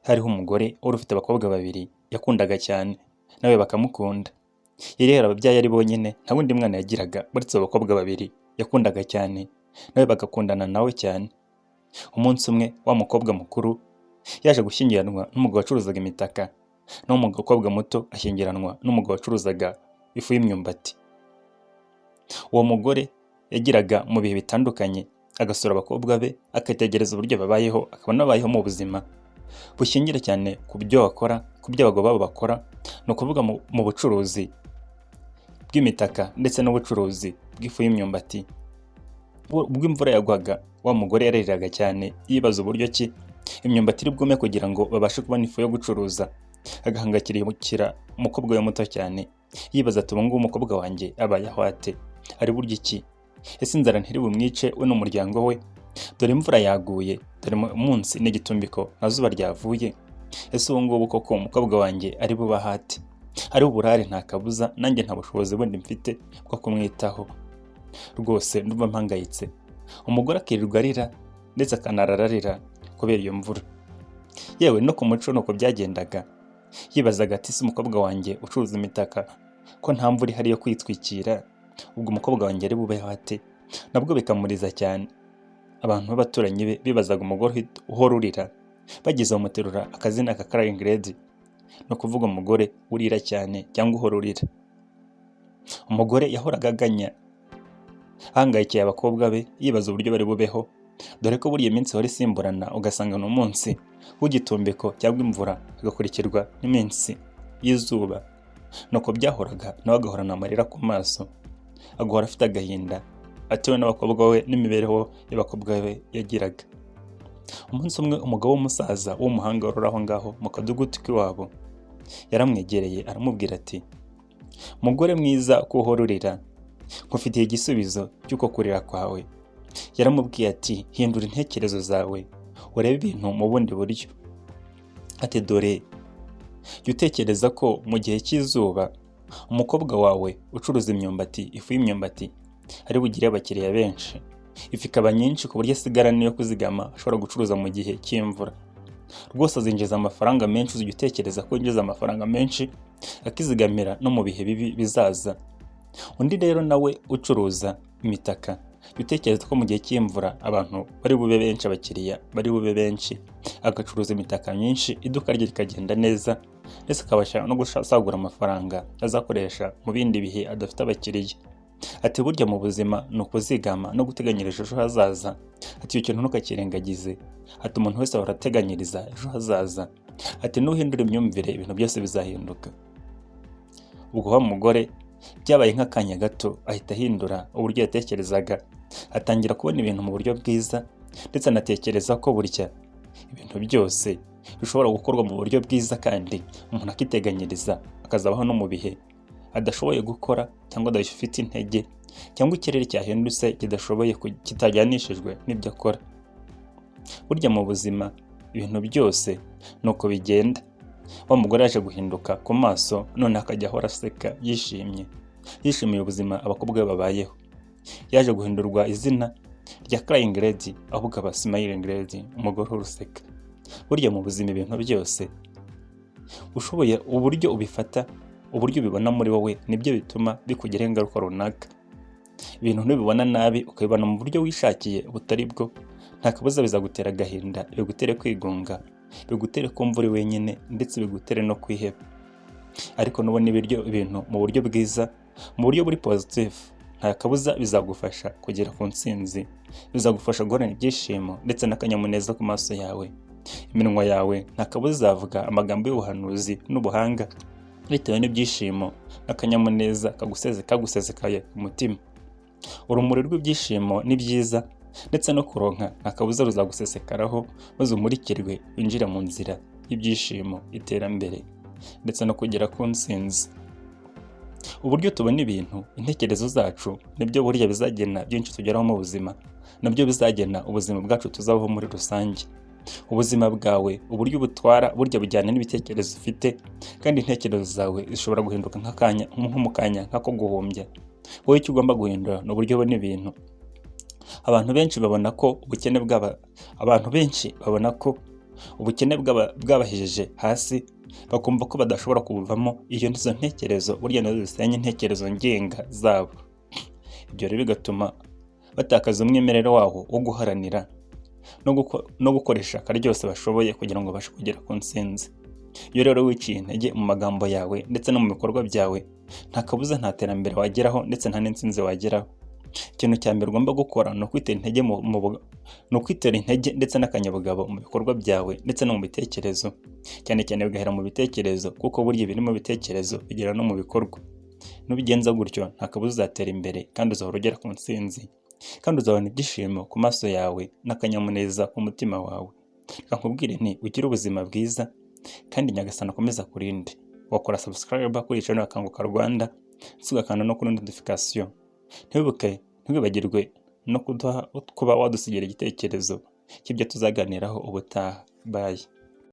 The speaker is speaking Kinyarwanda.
Hariho umugore wari ufite abakobwa babiri yakundaga cyane, nawe bakamukunda. Yari yarababyaye ari bonyine, nta wundi mwana yagiraga uretse abo bakobwa babiri yakundaga cyane, nawe bagakundana nawe cyane. Umunsi umwe wa mukobwa mukuru yaje gushyingiranwa n'umugabo wacuruzaga imitaka, naho umukobwa muto ashyingiranwa n'umugabo wacuruzaga ifu y'imyumbati. Uwo mugore yagiraga mu bihe bitandukanye agasura abakobwa be, akitegereza uburyo babayeho, akabona babayeho mu buzima bushingira cyane ku byo bakora, ku byo abagabo babo bakora, ni ukuvuga mu bucuruzi bw'imitaka ndetse n'ubucuruzi bw'ifu y'imyumbati. Ubwo imvura yagwaga, wa mugore yarariraga cyane yibaza uburyo ki imyumbati iri bwume kugira ngo babashe kubona ifu yo gucuruza. Agahangayikira umukobwa we muto cyane, yibaza ati: "Ubu ngubu umukobwa wanjye abayeho ate? Ari burya iki? Ese inzara ntiri bumwice we n'umuryango we? Dore imvura yaguye, dore umunsi ni igitumbiko, nta zuba ryavuye. Ese ubu ngubu koko umukobwa wanjye ari bubaho ate? Ari uburare nta kabuza, nanjye nta bushobozi bundi mfite bwo kumwitaho. Rwose ndumva mpangayitse." Umugore akirirwa arira ndetse akanarara arira kubera iyo mvura. Yewe no ku muco nuko byagendaga. Yibazaga ati: "Se umukobwa wanjye ucuruza imitaka, ko nta mvura ihari yo kwitwikira, ubwo umukobwa wanjye ari bubeho ate?" Nabwo bikamuriza cyane. Abantu b'abaturanyi be bibazaga umugore uhora urira, bageze bamuterura akazina ka crying lady, ni ukuvuga umugore urira cyane cyangwa uhora urira. Umugore yahoraga aganya, ahangayikiye abakobwa be, yibaza uburyo bari bubeho, dore ko buriya iminsi ihora isimburana, ugasanga ni umunsi w'igitumbiko cyangwa imvura, agakurikirwa n'iminsi y'izuba. Nuko byahoraga, nawe agahorana amarira ku maso, agahora afite agahinda atewe n'abakobwa we n'imibereho y'abakobwa be yagiraga. Umunsi umwe umugabo w'umusaza w'umuhanga wari uri aho ngaho mu kadugudu k'iwabo yaramwegereye, aramubwira ati: "Mugore mwiza, ko uhora urira, nkufitiye igisubizo cy'uko kurira kwawe." Yaramubwiye ati: "Hindura intekerezo zawe, urebe ibintu mu bundi buryo." Ati: "Dore jya utekereza ko mu gihe cy'izuba umukobwa wawe ucuruza imyumbati, ifu y'imyumbati, ari bugire abakiriya benshi, ifu ikaba nyinshi ku buryo asigara n'iyo kuzigama ashobora gucuruza mu gihe cy'imvura. Rwose azinjiza amafaranga menshi. Uzajya utekereza ko yinjiza amafaranga menshi, akizigamira no mu bihe bibi bizaza. Undi rero nawe ucuruza imitaka, jya utekereza ko mu gihe cy'imvura abantu bari bube benshi, abakiriya bari bube benshi, agacuruza imitaka myinshi, iduka rye rikagenda neza, ndetse akabasha no gusagura amafaranga azakoresha mu bindi bihe adafite abakiriya." Ati: "Burya mu buzima ni ukuzigama no guteganyiriza ejo hazaza." Ati: "Icyo kintu ntukakirengagize." Ati: "Umuntu wese ahora ateganyiriza ejo hazaza." Ati: "Nuhindura imyumvire, ibintu byose bizahinduka." Ubwo wa mugore byabaye nk'akanya gato, ahita ahindura uburyo yatekerezaga, atangira kubona ibintu mu buryo bwiza, ndetse anatekereza ko burya ibintu byose bishobora gukorwa mu buryo bwiza, kandi umuntu akiteganyiriza, akazabaho no mu bihe adashoboye gukora cyangwa adafite intege cyangwa ikirere cyahindutse kidashoboye, kitajyanishijwe n'ibyo akora. Burya mu buzima ibintu byose ni uko bigenda. Wa mugore yaje guhinduka ku maso, none akajya ahora aseka yishimye, yishimiye ubuzima abakobwa be babayeho. Yaje guhindurwa izina rya crying lady, ahubwo aba smiling lady, umugore uhora useka. Burya mu buzima ibintu byose ushoboye, uburyo ubifata, uburyo ubibona muri wowe, nibyo bituma bikugiraho ingaruka runaka. Ibintu ntubibona nabi, ukabibona mu buryo wishakiye butari bwo, nta kabuza bizagutera agahinda, bigutere kwigunga, bigutere kumva uri wenyine, ndetse bigutere no kwiheba. Ariko nubona ibiryo ibintu mu buryo bwiza, mu buryo buri positive, nta kabuza bizagufasha kugera ku ntsinzi, bizagufasha guhorana ibyishimo ndetse n'akanyamuneza ku maso yawe. Iminwa yawe nta kabuza izavuga amagambo y'ubuhanuzi n'ubuhanga, bitewe n'ibyishimo n'akanyamuneza kagusesekaye ku mutima. Urumuri rw'ibyishimo ni byiza ndetse no kuronka nta kabuza ruzagusesekaraho, maze umurikirwe, winjire mu nzira y'ibyishimo, iterambere ndetse no kugera ku ntsinzi. Uburyo tubona ibintu, intekerezo zacu, nibyo burya bizagena byinshi tugeraho mu buzima, nabyo bizagena ubuzima bwacu tuzabaho muri rusange. Ubuzima bwawe, uburyo ubutwara, burya bujyana n'ibitekerezo ufite, kandi intekerezo zawe zishobora guhinduka nk'akanya, nko mu kanya nk'ako guhumbya. Wowe icyo ugomba guhindura ni uburyo ubona ibintu. Abantu benshi babona ko ubukene bw'aba, abantu benshi babona ko Ubukene bwabahejeje hasi, bakumva ko badashobora kubuvamo. Iyo nizo ntekerezo burya nazo zisenya intekerezo ngenga zabo. Ibyo rero bigatuma batakaza umwimerere wabo wo guharanira no gukoresha ishyaka ryose bashoboye kugira ngo babashe kugera ku ntsinzi. Iyo rero wiciye intege mu magambo yawe ndetse no mu bikorwa byawe, nta kabuza nta terambere wageraho ndetse nta n'intsinzi wageraho. Ikintu cya mbere ugomba gukora ni ukwitera intege ndetse n'akanyabugabo mu bikorwa byawe ndetse no mu bitekerezo, cyane cyane bigahera mu bitekerezo, kuko burya ibiri mu bitekerezo bigera no mu bikorwa. Nubigenza gutyo, nta kabuza uzatera imbere kandi uzahora ugera ku ntsinzi, kandi uzabona ibyishimo ku maso yawe n'akanyamuneza ku mutima wawe. Reka nkubwire nti ugire ubuzima bwiza kandi Nyagasani akomeze akurinde. Wakora subscribe kuri channel ya Kanguka Rwanda ndetse ugakanda no kuri notification. Ntiwibuke, ntiwibagirwe no kuduha kuba wadusigira igitekerezo cy'ibyo tuzaganiraho ubutaha. Bye.